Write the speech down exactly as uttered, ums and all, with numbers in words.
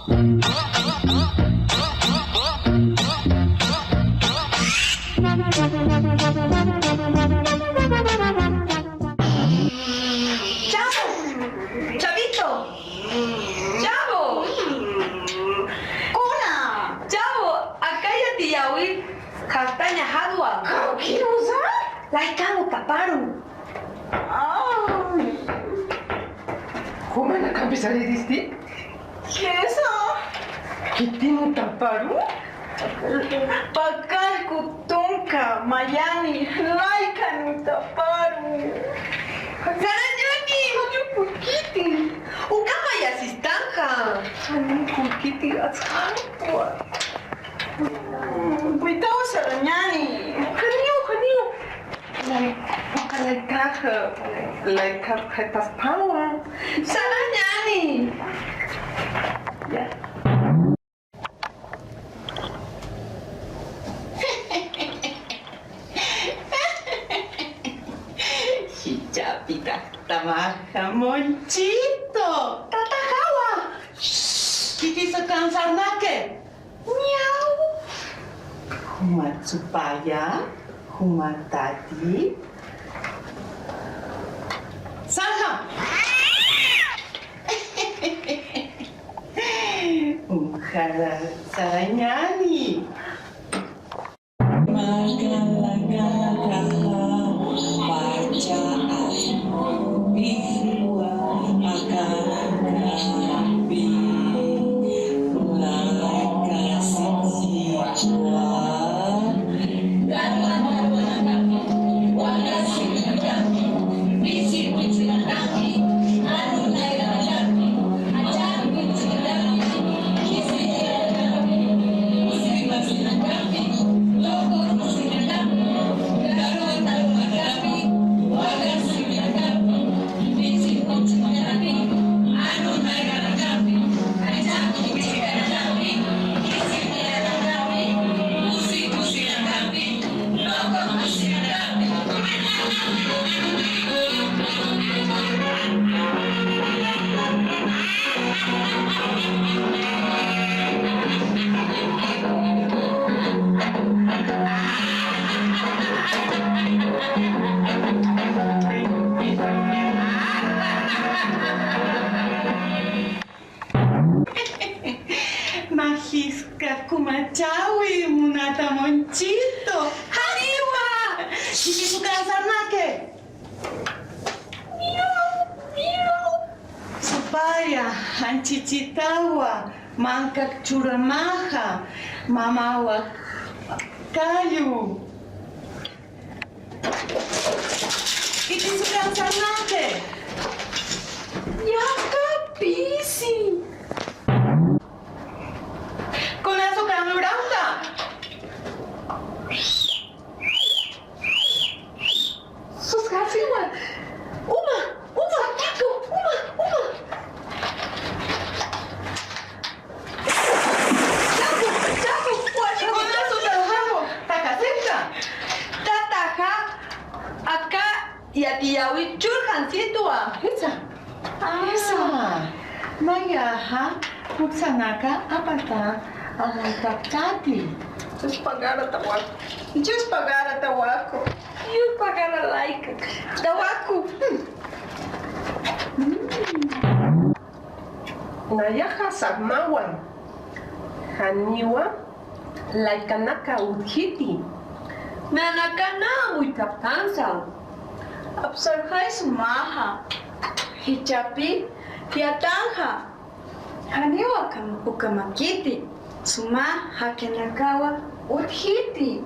¡Chavo! ¡Chavito! ¡Chavo! Kuna. ¡Chavo! Aka yatiyäwi qhaqtañaxatwa. ¿Kawkïrusa? Laykan utaparu. Ay. ¿Jumanakampi sariristi? ¿Kisa? ¿Khitin utaparu? Pakallku tunka, mayani, laykan utaparu. Sarañani, janiw kullkiti. Uka mayasistanxa. Janiw kullkiti, askhawa. Puytaw sarañani. Janiw, janiw. Lay, uka laykax, laykax qhipasphawa. Sarañani. Ya. Jichhapi taqtamaxa Monchito. Tataxawa. Shh, ¿khitisa ukan sarnaqi? Miau. Jumat supaya, jumat tati. Sarxa. Ukhara sarañani. Magiska kumachawi, munata Monchito. Janiwa. ¿Khitisa ukan sarnaqi? Miau, miau. Supaya, anchichitawa, mankak churamaxa, mamawa kallu. ¿Khitisa ukan sarnaqi? Yaqha pisi. ¿Kunasa ukan luranta? Susqasiwa. Uma, uma, kiku, uma, uma. Chapu, chapu, wachapu, chapu, chapu. Tataxa. Tataxa, aka yatiyäwi churxansitwa. Jisa. Jisa. Nayaxa, juksanaka apata, aguantaptati. Dios pagaratawaku. Dios pagaratawaku. Dios pagara layka. Tawaku. Mm. Nayaxa sarmawa, janiwa laykanaka utjiti. Nanakana amuytaptansa. Apsarxay sumaxa. Jichhapi yatanxa. Janiwa kam ukamakiti. Suma jakinakawa utjiti.